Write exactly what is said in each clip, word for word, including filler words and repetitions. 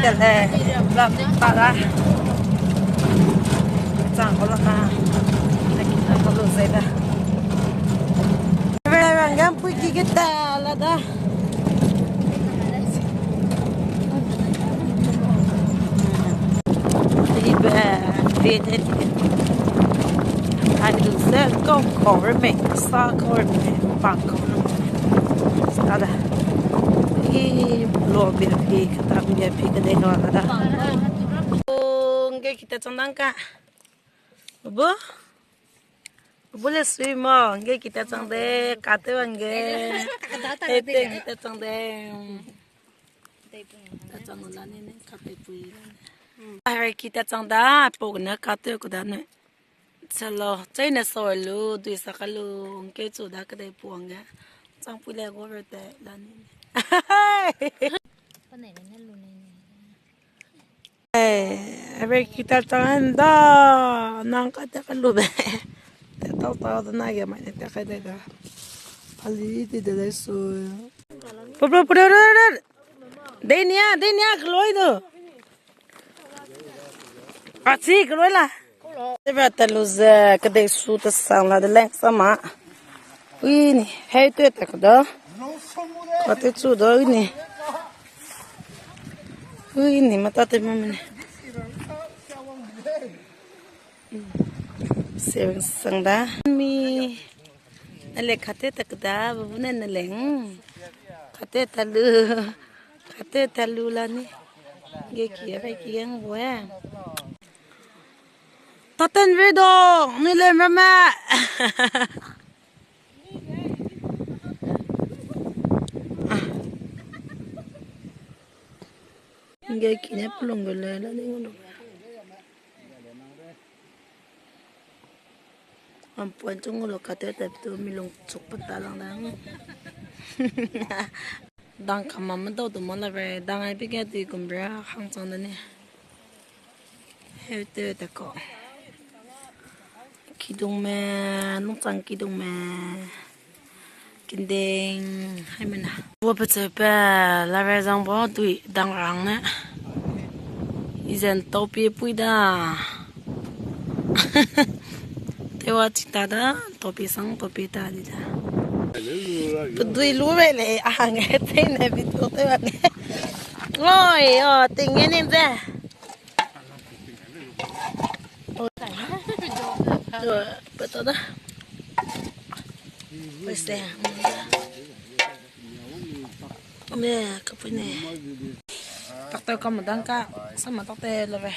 Hele, vlog pa da. Chang ko la ka. Lagi na ko lu zai da. Rang gam pui ki kita la da. Ibe, bete. Ai du se ko ko re me, sa ko re me, pa ko re me. Sa da. I lo bia pi, kata bia pi, kata lo da. Ngge kita chang dang ka. Bubu? Bubu le sui mo, ngge kita chang de, kate wang ge. Ete kita chang de. Ta chang la ne ne, kate pui la ne. Ai, kita chang da, pau ne kate ku da ne. Chalo, chai ne so lu, dui sa ka lu, ngke chu da kate puang ge. Chang pui le go re te, la ne ne. Eh, abe kita chang da, nang kate ka lu be. Te tau tau da na ge mai ne te kai de da. Ali ti de de su. Pupro pupro. Denia, denia, keloi du. Achi, keloi la. Te ba ta lu ze, kedei su ta sang la de leng sama. Ui ni, hei te ta ka da. Ka te chu da ui ni. Ui ni, mata te ma mene. Sewing sang da. Mi. Nale kate ta keda, babu ne nale. Kate ta lu. Kate ta lu la ni. Ge ki, abe ki yang bue. Taten ve do, ni le mama. Nge kine pelung ge le la ni ngulu. Am point chung ngulu kate tep tu milung chuk peta lang dang. Dang kama me dau du ma la be, dang ai bi ge dui gum bra hang chang da ni. Heu te te ko. Kidung me, nungchang kidung me. Kinding, hai mena. Wa pe che pe, la re zang bo, dui, dang rang ne. Izen topi pui da. Tewa chita da, topi sang, topi ta di da. Pe dui lu re le, a hang e, te ne bi tu te wa ne. Oi, o, ting e nin ze. Peta da. Pese. Ne, kapui ne. Takte ka mudang ka, sama takte love.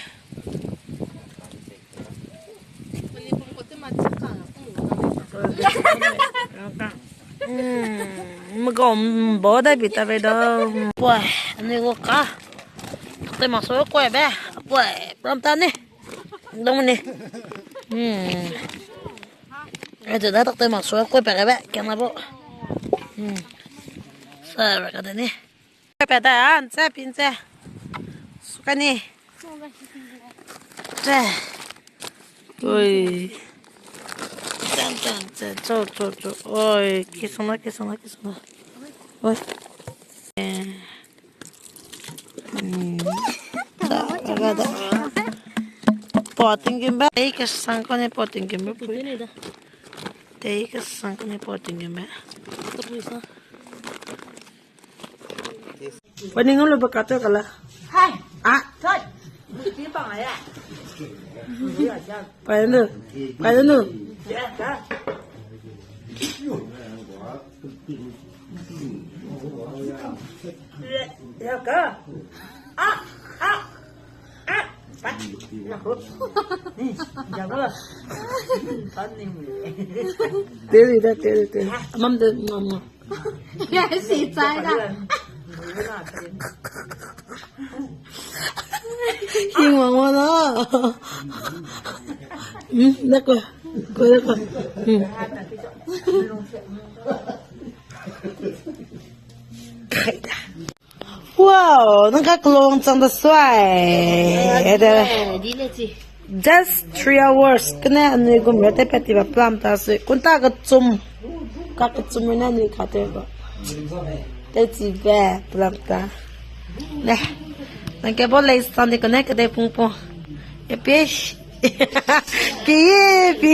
Hmm, mgom bo da bi ta be da. Poi, ani go ka. Te ma so koi be. Poi, pram ta ni. Dong ni. Hmm. Ai, te da tak te ma so koi pe ga be. Kena bo. Hmm. Sa ra ka de ni. Pe da, an se, pin se. Suka ni. Te. Oi. Tan, tan, tan. Cho, cho, cho. Oi, kisong na, kisong na, kisong na. Oi. Eh. Hmm. Da, da, da. Poting gimbe. Ei, kasang kone poting gimbe. Tei kasang kone poting gimbe. Poting ngulu ba kato kala. Hai. Ah. Toi. Ki bang ya. Pai nu. Pai nu. Ya ka. Ya ka. Ah, ah, ah. Pai. Ya ko. Ni, ya ko. Kan ni. Teri da, teri, teri. Mam de, mam, mam. Ya, si chai da. Hing wang wang na. Hmm, na ko. Ko na ko. Hmm. Kai da. Wow, nang ka kelong chang da suai. Ede. Just three hours. Kene anui gum ra te peti ba plam ta sui. Kunta kechum. Ka kechum ne anui kate ba. Te chi be plam ta. Ne. Nang ke bo lei sandi kane kedei pung po. E pi. Pi, pi.